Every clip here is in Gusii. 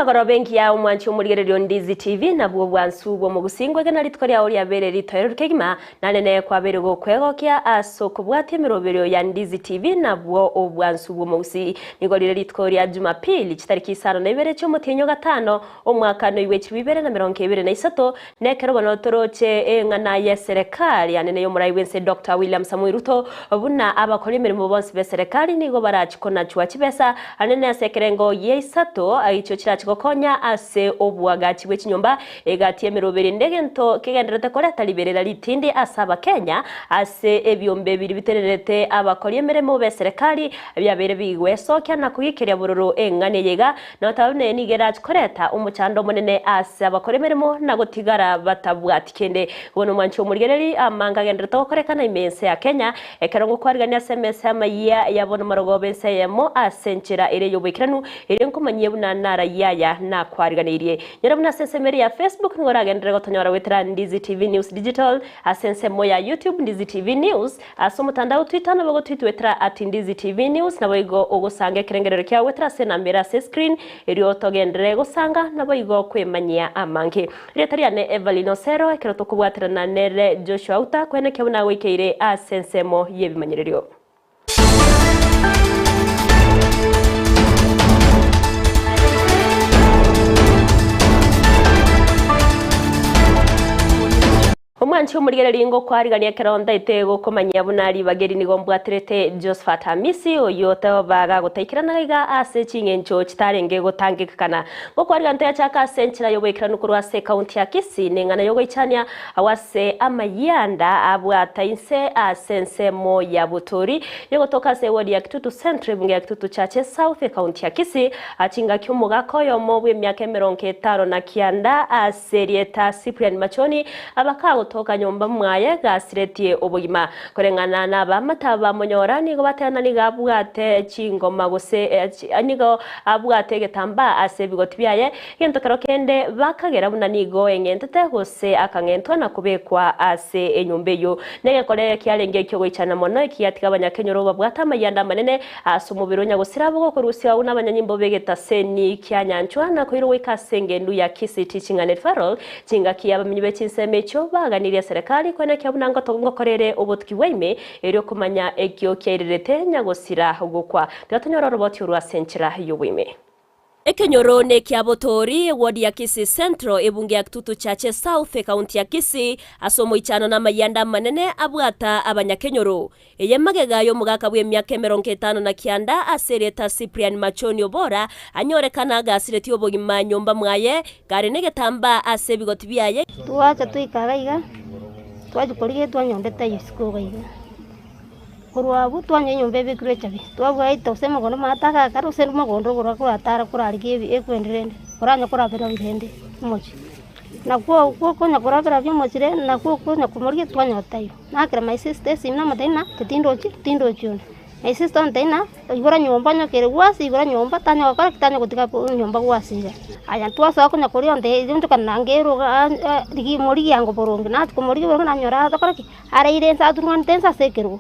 Emagoroba engiya omwanchi omorigereria o Ndizi TV nabwo obwansu bw'omogusii ngwegena rituko riao riabeire ritoereru kegima nare kwabeire gokwegokia ase okobwatia emeroberio ya Ndizi TV nabwo obwansu bw'omogusii. Nigo rire rituko ria Jumapili chitariki isano na ibere chi'omotienyi o gatano omwaka noiwe chilifu ibere na merongo ebere na isato nekero bono toroche eng'ana y'eserekari anene y'omorai bw'ense Doctor William Samoei Ruto buna abakori emeremo bonsi b'eserekari nigo barachi konachwa chibesa anene ase ekerengo gia isato echio chirachi gokonya ase oboagachi bwe chinyomba egati y'emeroberi ende egento kegendererete koreta riberera ritindi ase abakenya ase ebiombe biria bitenererete abakori emeremo b'eserekari biabeire bigwesokia na kogiikeria bororo eng'ana eye iga Notaba buna eye nigo erache koreta omochando omonene ase abakora emeremo na gotigara batabwati kende. Bono omwanchi omorigereri amanga agenderete gokorekana ime y'ense ya Kenya, ekero ngokwarigania ase emesa y'amayia ya bono marogoba ense eyemo ase enchera ere y'oboikeranu, erio nkomanyie buna narayie aya nakwariganeirie. Nyora buna ase ensemo ere ya Facebook nigo oragenderere gotonyora goetera Ndizi TV News Digital, ase ensemo ya YouTube Ndizi TV News, Ase omotandao Twitter nabo ogotwitwetera at Ndizi TV News naboigo ogosanga ekerengerero kiao goetera ase enamba ere ase escreen erio togenderere gosanga naboigo kwemanyia amange. Erieta riane Evelyn Osero ekero tokobwaterana nere Joshua Auta kwenekia buna agoikeire ase ensemo yebimanyererio. Omwanchi omorigereria ngokwarigania ekero ntaete gokomanyia buna ribaga eri nigo mbwaterete Josphat Hamisi, oyio toba gagotaikerana iga ase ching'encho chitarenge gotangekana. Ngokwarigania toyachaka ase enchera y'oboikeranu korwa ase ekaunti ya Kisii neng'ana y'ogoichania agwo ase amayianda abwata inse ase ensemo ya Butori yogotoka ase ewodi ya Kitutu Central ebunge ya Kitutu Chache South ekaunti ya Kisii chingaki omogaka oyomo bw'emiaka emerongo etano na kianda ase Ase erieta Cyprian Machoni, abakagotoka nyomba mwaye gasiretie obogima. Koreng'ana nabamata bamonyora nigo batebana nigo abwate chingoma gose nigo abwate egetambaa ase ebigoti biaye, gento kero kende bakagera buna nigo eng'entete gose akang'entwa na kobekwa ase enyomba eyio. Negekore kiarenge ekiogoichana mono ekigiatiga abanyakenyoro babwate amayianda amanene Ase omobere o nyagosira abo gokorusia agwo nabanyanyimbo b'egetaseni kia nyanchwa, na koirwa goika ase engendu ya Kisii Teaching and Referral, chingaki abamenyi be chinsemo echio baganirie eserekari koenekia buna ngokorere obotuki bwa ime erio komanya ekio kiairerete nyagosira gokwa. Tiga tonyore oroboti orwo ase enchera y'oboime. Ekenyoro nekia Botoori, eward ya Kisii Central, ebunge ya Kitutu Chache South, ekaunti ya Kisii, ase omoichano na amayianda amanene abwata abanyakenyoro. Eye magega y'omogaka bw'emiaka emerongo etano na kianda ase erieta Cyprian Machoni Obora anyorekana agasiretie obogima nyomba mwaye kare negetambaa ase ebigoti biaye. Twacha twaikara iga, twachia korigia twanyora taiyo isiko iga iga. Korwa abwo twanyora enyomba ebekirwe echabi, twabwaita gose mogondo omanyete agakare gose mogondo okorwa koratara korarigie ebi ekwende rende, oranye korabera rende omochie. Nakwo okwo okonya korabera omochie rende nakwo okonya komorigia twanyora taiyo. Nakera my sister esimi namotebia ng'a tindochi tindochi onde. My sister ontebia ng'a igora nyomba onye kere gwasi igora nyomba tanya gokora ki tanya gotiga nyomba gwasi iga. Aya twasoa konya koria ontebia onchokana nange ero iga rigia morigia ango boronge, nachia komorigia boronge nanyora agokora ki araire inse aturung'anete inse ase ekerogo,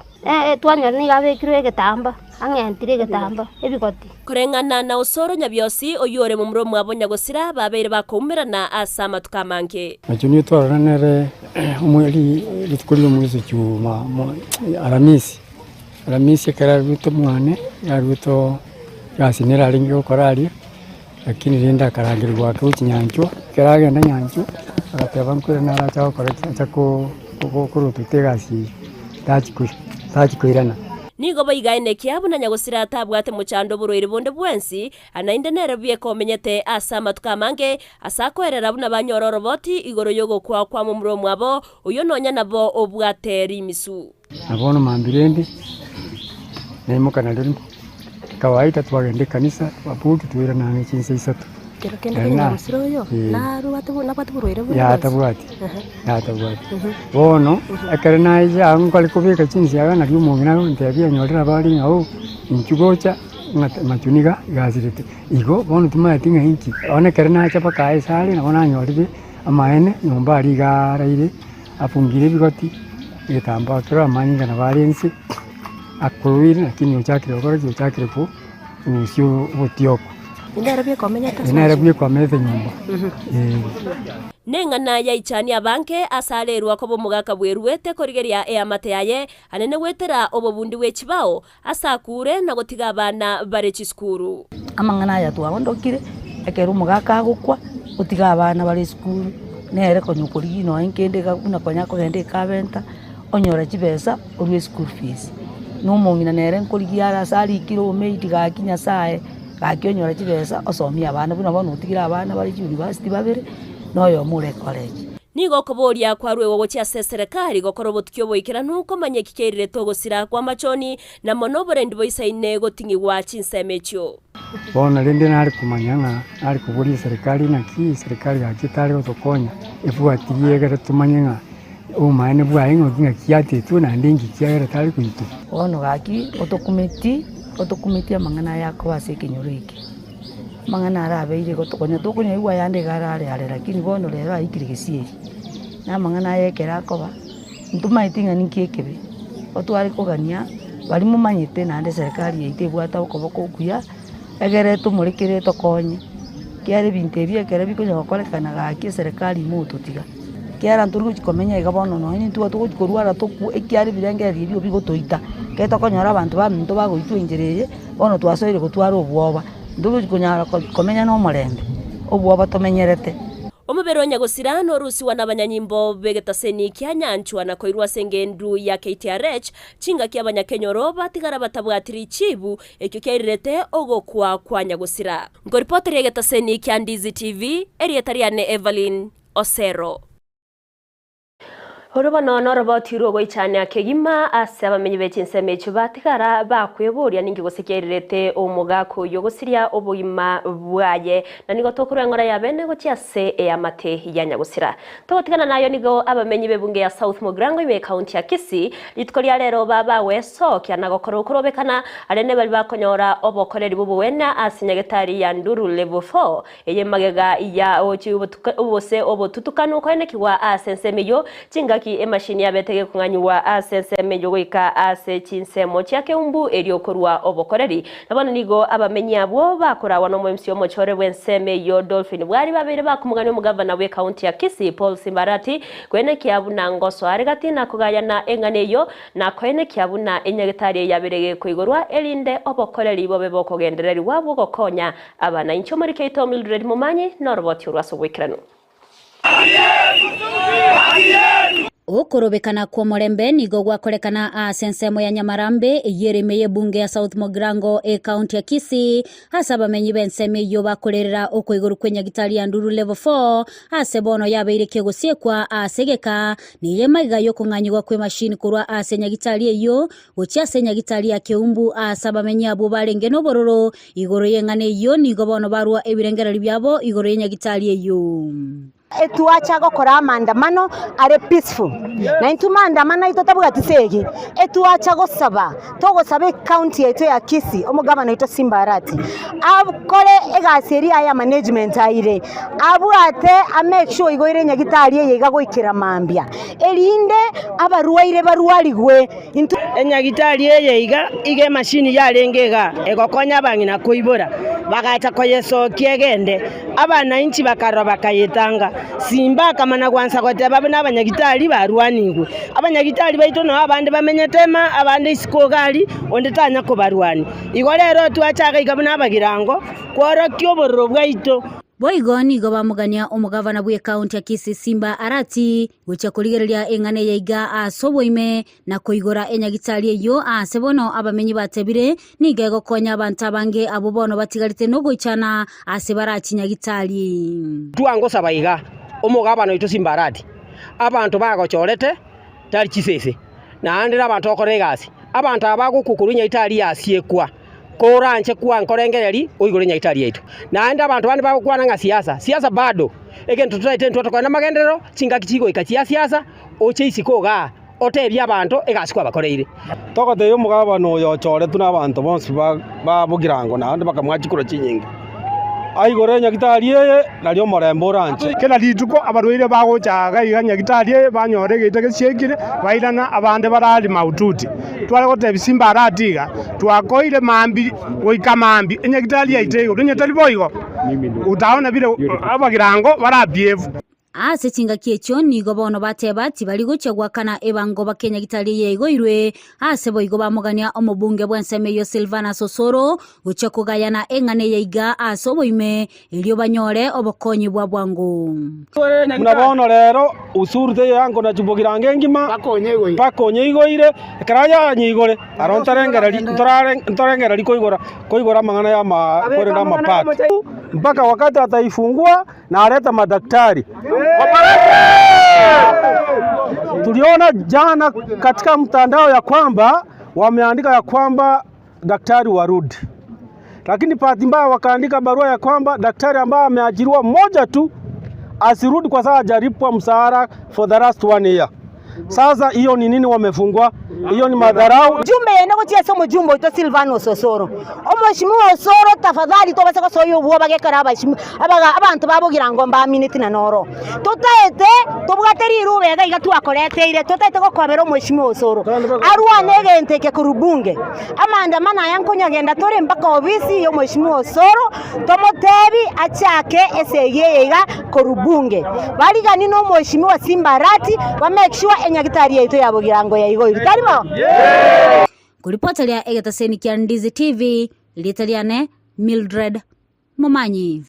twanyora nigo abekirwe egetamba, ang'entire egetamba ebigoti. Koreng'ana na Osoro Nyabiosi, oyio ore momura omwabo nyagosira, babeire bakoumerana ase amatuko amange. Nakio nigo twarora nere omweri rituko ria juma aramisi, aramisi ekero aruete mwane, aruete oo egasi nere arenge gokora aria, lakini rende akarangerigwa ake gochia nyanchwa, ekero agenda nyanchwa, agateba nkwere naro acha gokora ki? Acha ko korotota egasi eyio, tachi koi tachi koirana. Nigo baigaenekia buna nyagosira tabwate mochando oborwaire bonde bwensi, naende nere bweka omenyete ase amatuko amange, ase akoerera buna banyore oroboti igoro y'ogokwa kwa momura omwabo, oyio nonya nabo obwate rimisu. Na bono mambia rende, naimoka nario rimo, kawaida twagenda ekanisa, twabugia twairana ang'e chinsa isato. Kero kende Naende na- nyagosira oyo Eh. narwate bo- nabwate borwaire bonde Yaya bwonsi? tabwati, Ehe. yaya tabwati. Bono, ekero nacha agwo nkare kobeka chinsa iga nario omong'ina agontebia onyorire abare ng'a oo, inchuo gocha ng'a machuni iga igasirete. Igo bono timanyeti ng'a inki, bono ekero nacha mpaka ase are nabo nanyorire amaene nyomba aria iga araire. Afungire ebigoti, egetambaa kero amanyinga nabo are inse, akoeire lakini ochakire gokora ki? Ochakire korusia obotioko. Nere bweka omenyete ase Nere omochie? bweka omenyete nyomba, eh. Neng'ana yaichania abange ase arerwa koba omogaka bweruete korigeria eamate yaye, anene goetera obobundi bwe chibao, ase akure na gotiga abana bare chisukuru. Amang'ana aya twagondokire, ekero omogaka agokwa, otiga abana bare esukuru, nere konya okorigia nonya kende iga buna konya akogenda ekabenta, onyora chibesa orue eschool fees. Na omong'ina nere nkorigia are ase arikire obomaid gaki nyasaye, gaki onyora chibesa osomie abana buna bono otigire abana bare chiuniversity babere, na oyomo ore ecollege. Nigo okoboria kwarwegwa gochia ase eserekari gokora obotuki oboikeranu komanya eki keirirete ogosira kw'amachoni, na mono oborendi boisaine goting'igwa chinsemo echio. Bono rende nare komanya ng'a nare koboria eserekari naki eserekari gaki etare gotokonya efuatirie egere tomanye ng'a obomaene bwaye ng'oki ng'aki yatetwe naende inki kiagera tare koitwa. Bono gaki otokumeti, otokumeti amang'ana aya akoba ase ekenyoro eke. Amang'ana arabeire igo tokonya tokonyaigwa ayande iga arare are lakini bono rero aikire gesieri. Na amang'ana aya ekero akoba, ntomaeti ng'a ninki ekebe, otware kogania baria momanyete naende eserekari yaito ebwate okoboko okuya, egere tomorekere tokonye, ekiagera ebinto ebi ekero bikonya gokorekana gaki eserekari mototiga. Ekiagera ntori gochi komenya iga bono nonye intwe togochi korwara tokwe ekiagera ebirengererio ebio bigotoita. Ekero tokonyora abanto baminto bagoitwa enchera eye, bono twasoire gotwara obwoba, ntogochi konyara komenya na omorembe, obwoba tomenyerete. Omobere o nyagosira norusigwa nabanyanyimbo b'egetaseni kia nyanchwa na koirwa ase engendu ya KTRH, chingaki abanyakenyoro batigara batabwati richibu, ekio kiairirete ogokwa kwa nyagosira. Nkoripoteria egetaseni kia Ndizi TV, erieta riane Evelyn Osero. Oro bono noroboti rw'ogoichania kegima ase abamenyi be chinsemo echio batigara bakweboria ninki gose kiairirete omogaka oyio gosiria obogima bwaye, na nigo tokorua eng'ora ya bene gochia ase eamate ya nyagosira. Togotigana nayo nigo abamenyi b'ebunge ya South Mugirango ime ekaunti ya Kisii rituko ria rero babagwesokia na gokora okorobekana are nebari bakonyora obokoreri bw'obogwenia ase nyagetari ya Nduru Level 4 Eye magega ya gose obotutukanu koenekigwa ase ensemo eyio, chingaki emashini yabete gekong'anyigwa ase ensemo eyio goika ase chinsemo chia keumbu erio korua obokoreri. Na bono nigo abamenyi abwo bakoragwa n'omoemsi omochore bw'ensemo eyio Dolphin Bwari babeire bakomogania omogavana bw'ekaunti ya Kisii Paul Simbarati koenekia buna ngosoa are gati na kogayana eng'ana eyio Na koenekia buna enyagetari eye yabere gekoigorwa erinde obokoreri bobe bokogendererigwa bw'ogokonya Aba nainche omoriki oito Mildred Momanyi noroboti orwo ase oboikeranu. Okorobekana kw'omorembe nigo gwakorekana ase ensemo ya Nyamarambe eyio ere ime y'ebunge ya South Mugirango ekaunti ya Kisii ase abamenyi b'ensemo eyio bakorerera okoigorwa kw'enyagitari ya Nduru Level 4 ase bono yabeire kegosiekwa ase egeka nigo emaiga y'okong'anyigwa kw'emashini korwa ase enyagitari eyio gochia ase enyagitari ya Keumbu ase abamenyi abwo barenge nobororo Igoro y'eng'ana eyio nigo bono barua ebirengererio biabo igoro y'enyagitari eyio. Etwacha gokora amaandamano are peaceful, na intwe maandamano aito tabwati segi, etwacha gosaba, togosaba ecounty yaito ya Kisii, omogabana oito Simba Arati, akore egasi eria yaye ya management aire, abwate a make sure igo ere nyagitari eye iga goikera mambia, erinde abarwaire barwarigwe. Intwe. Enyagitari eye iga iga emashini yarenge iga egokonya abang'ina koibora, bagacha koyesokia egende. Abanainchi bakarora bakayetanga. Simba akamana gwansa goteba buna abanyagitari barwanigwe. Abanyagitari baito nao abande bamenyete ema, abande isiko iga aria, onde tanya kobarwania. Igo rero twachaga iga buna abagirango kworokia obororo bwaito. Boigo nigo bamogania omogavana bw'ekaunti ya Kisii Simba Arati gochia korigereria eng'ana eye iga ase oboime na koigora enyagitari eyio aase bono abamenyi batebire nigo egokonya abanto abange abwo bono batigarete nogoichana ase barachi nyagitari. Twangosaba iga, omogabana oito Simbarati, abanto bagochorete tari chisese, naende nabanto gokora egasi. Abanto aba bagokwa korwa enyagitari yasiekwa. Koranche kwankorengereria oigore nyagetari yaito. Naende abanto bande bagokwana ng'a siasa, siasa bado, egento totaete intwe tokore namagenderero, chingaki chigoika chia siasa, oche isiko igaa, otebie abanto egasi kwabakoreire. Togotebia omogabana oyo ochoretwe nabanto bonsi ba bogirango naende bakamoa chikura chinyinge. Aigore nyagitari eye, nario omorembe oranche. Kera rituko abarwaire bagocha iga iga nyagitari eye, banyora egeita gesiekire, bairana, abande barari mahututi. Tware gotebia Simba arati iga, Twakoire mambia goika mambia, enyagitari yaito igoro, onye tari boigo, utaona bire abagirango barabievu. Ase chingaki echio nigo bono bateba tibari gochia goakana ebango bake nyagitari eye yaigoirwe, ase boigo bamogania omobunge bw'ensemo eyio Silvanus Osoro gochia kogayana eng'ana eye iga ase oboime erio banyore obokonyi bwa bwango. Buna bono rero usuru teiyo yango na chibogiranga engima mpaka onyeigoire, ekero ayanyeigore aro ntorengereri ntorare ntorengereri koigora koigora amang'ana ya ama korenda amapato mpaka wakati ataifungua. na arete madaktari. Tuliona jana katika mtandao ya kwamba wameandika ya kwamba daktari warudi, lakini bahati mbaya wakaandika barua ya kwamba daktari ambaye ameajiriwa mmoja tu asirudi kwa sababu hajalipwa mshahara for the last one year. Sasa hiyo ni nini wamefungwa? Hiyo ni madharau. Jumbe eye gochia ase omojumbe oito Silvanus Osoro. Omweshimiwa Osoro tafadhali tobasa gosoyia obwoba gekero abashimi abaga abanto ba Bogirango mbaamineti na noro. Totaete tobwate riruba iga iga twakoreteire totaete gokobera omweshimiwa Osoro arwane egento eke korwa bunge. Amaandamano aya nkonyagenda tore mpaka ofisi ya omweshimiwa Osoro tomotebi achake esegi eye iga korwa bunge. Barigani na omweshimiwa Simba Arati ba make sure enyagitari yaito ya Bogirango yaigoirwe. Tari bo? Nkoripoteria egetaseni kia Ndizi TV, erieta riane Mildred Momanyi.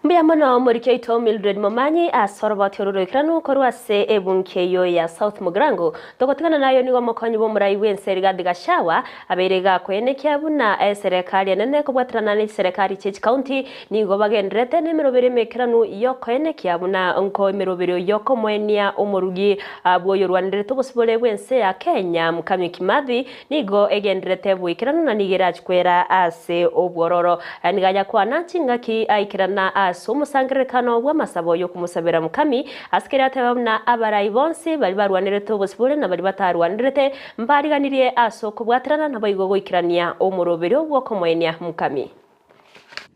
Mbuya mono omoriki oito Mildred Momanyi ase oroboti oro roikeranu korwa ase ebunki eyio ya South Mugirango. Togotigana nayo nigo omokonyi bw'omorai bw'ense Rigathi Gachagua abeire iga akoenekia buna eserekari enene kobwaterana ne chiserekari chie chikaunti nigo bagendererete nemeroberi emekeranu y'okoenekia buna nko emeroberio y'okomoenia omorugi bw'oyorwanererete obosibore bw'ense ya Kenya Mukami Kimathi Nigo egendererete goikerana na nigo erachie kwera ase obwororo. Nigo ayakwana chingaki aikerana ase omosangererekano bw'amasabo y'okomosabera Mukami, ase keria ateba buna abarai bonsi baria barwanerete obosibore na baria batarwanerete mbariganirie ase okobwaterana naboigo goikerania omoroberio bw'okomoenia Mukami.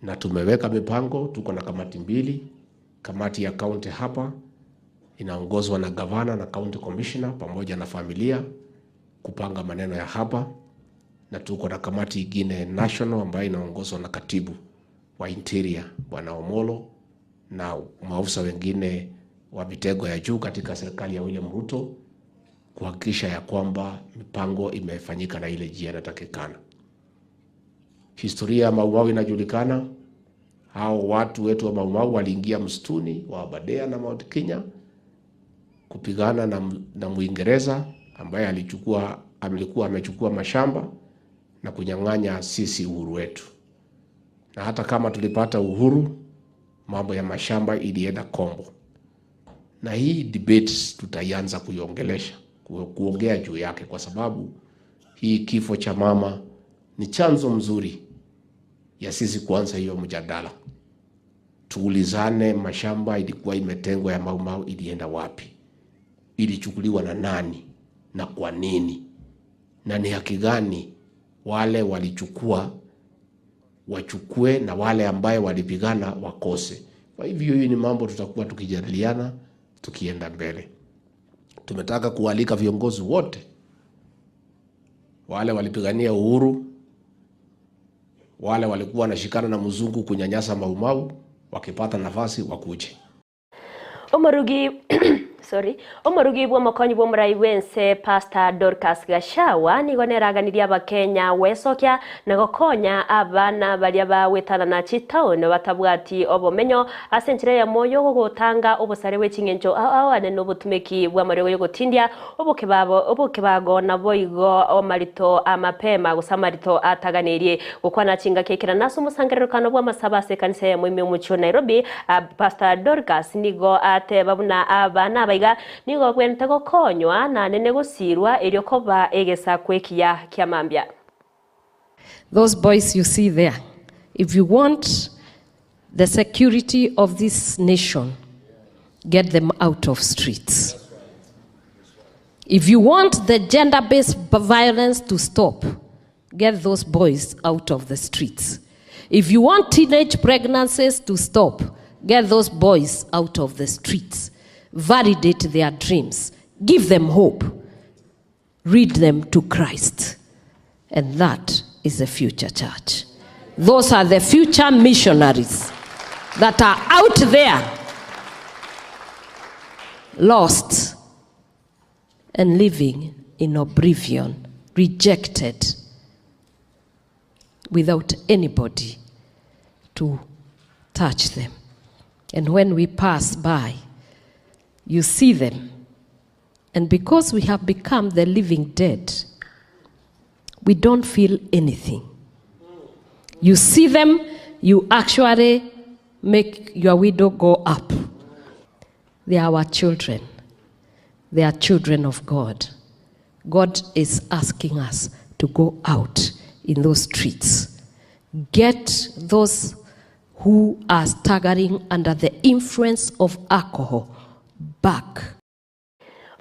Na tumeweka mipango, tuko na kamati mbili, kamati ya county hapa inaongozwa na gavana na county commissioner pamoja na familia kupanga maneno ya hapa, na tuko na kamati ingine national ambayo inaongozwa na katibu wa interior Bwana Omolo na maafisa wengine wa vitengo ya juu katika serikali ya William Ruto kuhakikisha ya kwamba mipango imefanyika na ile njia inatakikana. Historia ya Maumau inajulikana. Hao watu wetu wa Maumau waliingia msituni wa Aberdare na Mount Kenya kupigana na, na Mwingereza ambaye alichukua alikuwa amechukua mashamba na kunyang'anya sisi uhuru wetu. Na hata kama tulipata uhuru, mambo ya mashamba ilienda kombo, na hii debate tutaianza kuiongelesha kuongea juu yake, kwa sababu hii kifo cha mama ni chanzo mzuri ya sisi kuanza hiyo mjadala. Tuulizane, mashamba ilikuwa imetengwa ya Mau Mau ilienda wapi? Ilichukuliwa na nani na kwa nini? Na ni haki gani wale walichukua wachukue na wale ambaye walipigana wakose? Kwa hivyo hii ni mambo tutakuwa tukijadiliana tukienda mbele. Tumetaka kualika viongozi wote wale walipigania uhuru, wale walikuwa wanashikana na mzungu kunyanyasa Maumau, wakipata nafasi wakuje. Omorugi sorry omorugi bw'omokonyi bw'omorai bw'ense Pastor Dorcas Gachagua nigo neraganirie abakenya gwesokia na gokonya abana baria bagwetanana chitown batabwati obomenyo ase enchera eyemo y'ogotanga obosare bwe ching'encho ao ao ane nobotumeki bw'amariogo y'ogotindia Obokebabo obokebago naboigo amarito a mapema, gose amarito ataganeirie. Gokwana chingaki ekerana ase omosangererokano bw'amasabo ase ekanisa eyemo ime omochie o Nairobi, Pastor Dorcas nigo ateba buna abana aba iga nigo babwenerete gokonywa nanene gosiirwa erio koba egesaku ekiya kia mambia. Those boys you see there, if you want the security of this nation, get them out of streets. If you want the gender-based violence to stop, get those boys out of the streets. If you want teenage pregnancies to stop, get those boys out of the streets. Validate their dreams. Give them hope. Lead them to Christ. And that is the future church. Those are the future missionaries that are out there lost and living in oblivion, rejected, without anybody to touch them. And when we pass by, you see them. And because we have become the living dead, we don't feel anything. You see them, you actually make your widow go up. They are our children. They are children of God. God is asking us to go out in those streets. Get those who are staggering under the influence of alcohol back.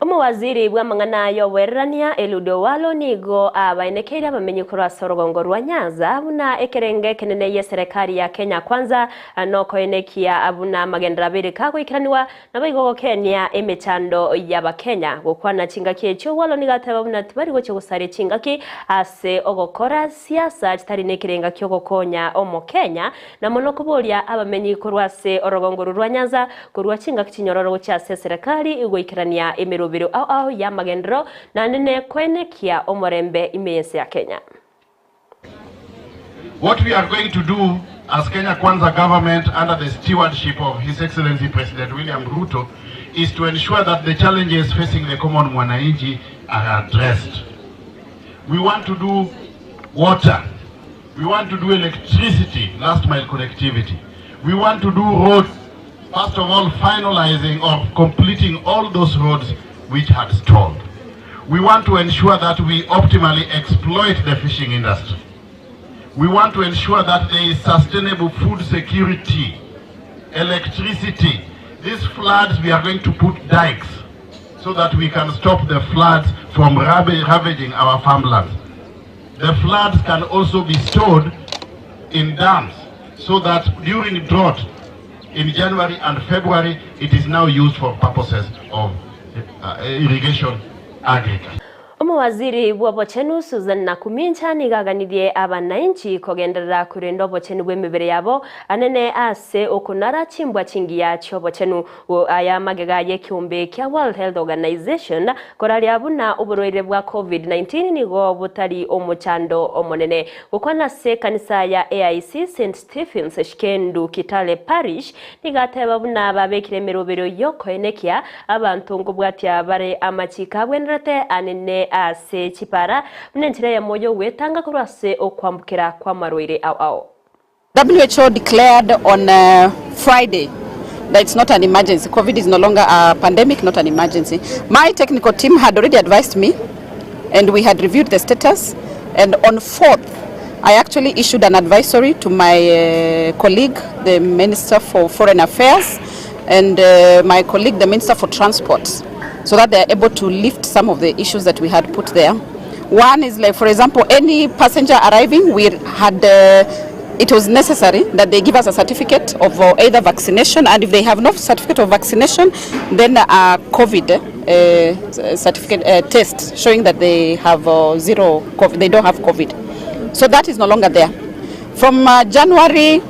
Omowaziri bw'amang'ana y'oboererania Eliud Owalo nigo abaenekeire abamenyi korwa ase orogongo rwa Nyanza buna ekerengo ekenene y'eserekari ya Kenya Kwanza nokoenekia buna amagenderero abere kagoikeranigwa Naboigo gokenia emechando y'Abakenya. Gokwana chingaki echio Owalo nigo ateba buna tibari gochia gosaria chingaki ase ogokora siasa chitari nekerenga kiogokonya Omokenya, na mono koboria abamenyi korwa ase orogongo orwo rwa Nyanza korwa chingaki chinyororo gochia ase eserekari goikerania emerobero ao ao y'amagenderero naende nekoenekia omorembe ime y'ense ya Kenya. What we are going to do as Kenya Kwanza government under the stewardship of His Excellency President William Ruto is to ensure that the challenges facing the common mwananchi are addressed. We want to do water. We want to do electricity, last mile connectivity. We want to do roads. First of all, finalizing or completing all those roads which had stalled. We want to ensure that we optimally exploit the fishing industry. We want to ensure that there is sustainable food security, electricity. These floods, we are going to put dikes so that we can stop the floods from ravaging our farmlands. The floods can also be stored in dams so that during drought in January and February, it is now used for purposes of uh, irrigation agriculture. Omowaziri bw'obochenu Susan Nakumincha nigo aganirie abanainchi kogenderera korenda obochenu bw'emebere yabo anene ase okonara chimbwa chingiya chi'obochenu. Aya magega y'ekeombe kia World Health Organization koraria buna oborwaire bwa Covid-19 nigo botari omochando omonene. Gokwana ase ekanisa ya AIC St Stephen's Shikendu Kitale Parish nigo ateba buna babekire emerobero y'okoenekia abanto nkobwatia bare amachiko abwenerete anene ase chipara buna enchera eyemo y'ogwetanga korwa ase okwambukera kw'amarwaire ao ao. WHO declared on uh, Friday that it's not an emergency. COVID is no longer a pandemic, not an emergency. My technical team had already advised me, and we had reviewed the status. And on 4th, I actually issued an advisory to my uh, colleague, the Minister for Foreign Affairs, and uh, my colleague, the Minister for Transport, so that they are able to lift some of the issues that we had put there. One is like, for example, any passenger arriving, we had uh, it was necessary that they give us a certificate of uh, either vaccination, and if they have no certificate of vaccination, then a COVID uh, certificate uh, test showing that they have uh, zero COVID, they don't have COVID. So that is no longer there. From uh, January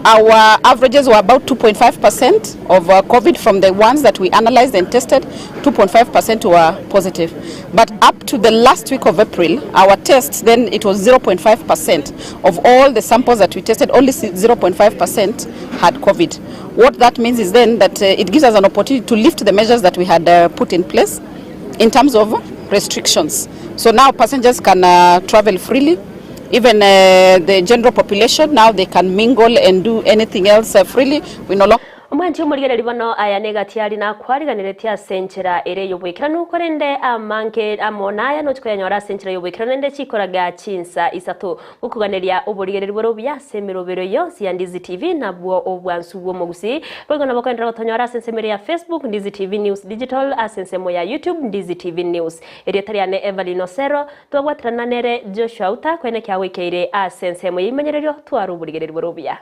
our averages were about 2.5% of uh, COVID from the ones that we analyzed and tested, 2.5% were positive. But up to the last week of April, our tests, then it was 0.5% of all the samples that we tested, only 0.5% had COVID. What that means is then that uh, it gives us an opportunity to lift the measures that we had uh, put in place in terms of restrictions. So now passengers can uh, travel freely. Even uh, the general population now they can mingle and do anything else uh, freely. We no longer. Mwanche omorigereria bono aya negati aria nakwariganeretie ase enchera ere y'oboikeranu, korende amange amo naya nochi koyanyora ase enchera y'oboikeranu naende chikoraga chinsa isato. Gokoganeria oborigereria bore obuya ase emerobero yonsi ya Ndizi TV nabwo obwansu bw'omogusii. Boigo nabo okoenderera gotonyora ase ensemo ere ya Facebook, Ndizi TV News Digital, ase ensemo ya YouTube, Ndizi TV News. Erieta riane Evelyn Osero, twabwaterana nere Joshua Uta, koene kiagoikeire ase ensemo y'eimenyererio, twara oborigereria bore obuya.